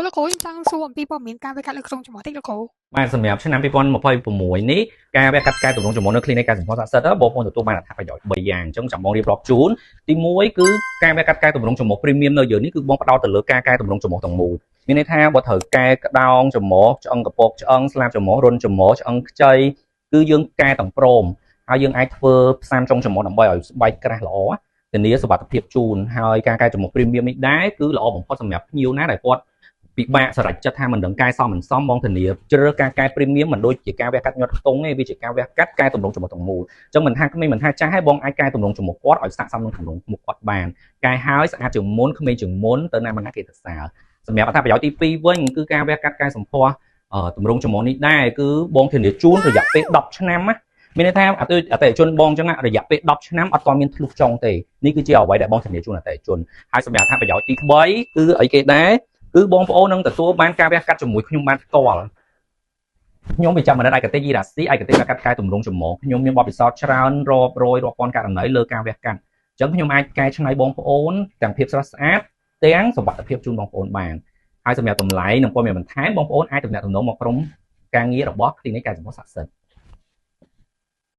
លោកគ្រូខ្ញុំចង់សួរអំពីព័ត៌មានការវះកាត់លើក្នុងច្រមុះតិចលោកគ្រូ។ បាទសម្រាប់ឆ្នាំ2026នេះការវះកាត់កែទម្រង់ច្រមុះនៅ clinic កែសម្ផស្សស័ក្តិសិទ្ធិបងប្អូនទទួលបានអត្ថប្រយោជន៍3យ៉ាងអញ្ចឹងចាំបងរៀបរាប់ជូនទី1គឺការវះកាត់កែទម្រង់ច្រមុះ premium នៅយើងនេះគឺបងផ្ដោតទៅលើការកែទម្រង់ច្រមុះទាំងមូលមានន័យថាបើត្រូវកែក្តោងច្រមុះឆ្អឹងកពកឆ្អឹងស្លាបច្រមុះរុនច្រមុះឆ្អឹងខ្ចីគឺយើងកែទាំងព្រមហើយយើងអាចធ្វើផ្សាំចុងច្រមុះដើម្បីឲ្យស្បែកក្រាស់ល្អធានាសុវត្ថិភាពជូនហើយការកែច្រមុះ premium នេះដែរគឺល្អបំផុតសម្រាប់ភ្ញៀវណាដែលគាត់ពិបាកសម្រេចចិត្តថាមិនដឹងកែសមមិនសមបងធានាជ្រើសការកែ premium មិនដូចជាការវះកាត់ញាត់ខ្ទង់ទេវាជាការវះកាត់កែទម្រង់ច្រមុះទាំងមូលអញ្ចឹងមិនថាក្មេងមិនថាចាស់ទេបងអាចកែទម្រង់ច្រមុះគាត់ឲ្យស័ក្តិសមនឹងទម្រង់មុខគាត់បានកែហើយស្អាតជាងមុនក្មេងជាងមុនទៅណាមិនណាគេសរសើរសម្រាប់អត្ថប្រយោជន៍ទី2វិញគឺការវះកាត់កែសម្ផស្សទម្រង់ច្រមុះនេះដែរគឺបងធានាជូនរយៈពេល10ឆ្នាំណាមានន័យថាអតិអតិថិជនបងអញ្ចឹងរយៈពេល10ឆ្នាំអត់ទាន់មានធ្លុះចុងទេនេះគឺជាអ្វីដែលបងធានាជូនអតិថិជនហើយសម្រាប់អត្ថប្រយោជន៍ទី3គឺអីគេដែរគឺបងប្អូននឹងទទួលបានការវះកាត់ជាមួយខ្ញុំបានផ្ទាល់ខ្ញុំវិជ្ជបណ្ឌិតឯកទេសយីរ៉ាស៊ីឯកទេសវះកាត់កែទម្រង់ច្រមុះខ្ញុំមានបទពិសោធន៍ច្រើនរាប់រយរាប់ពាន់ករណីលើការវះកាត់អញ្ចឹងខ្ញុំអាចកែច្នៃបងប្អូនទាំងភាពស្រស់ស្អាតទាំងសុវត្ថិភាពជូនបងប្អូនបានហើយសម្រាប់តម្លៃនិងព័ត៌មានបន្ថែមបងប្អូនអាចទំនាក់ទំនងមកក្រុមការងាររបស់ clinic កែសម្ផស្សស័ក្តិសិទ្ធិ។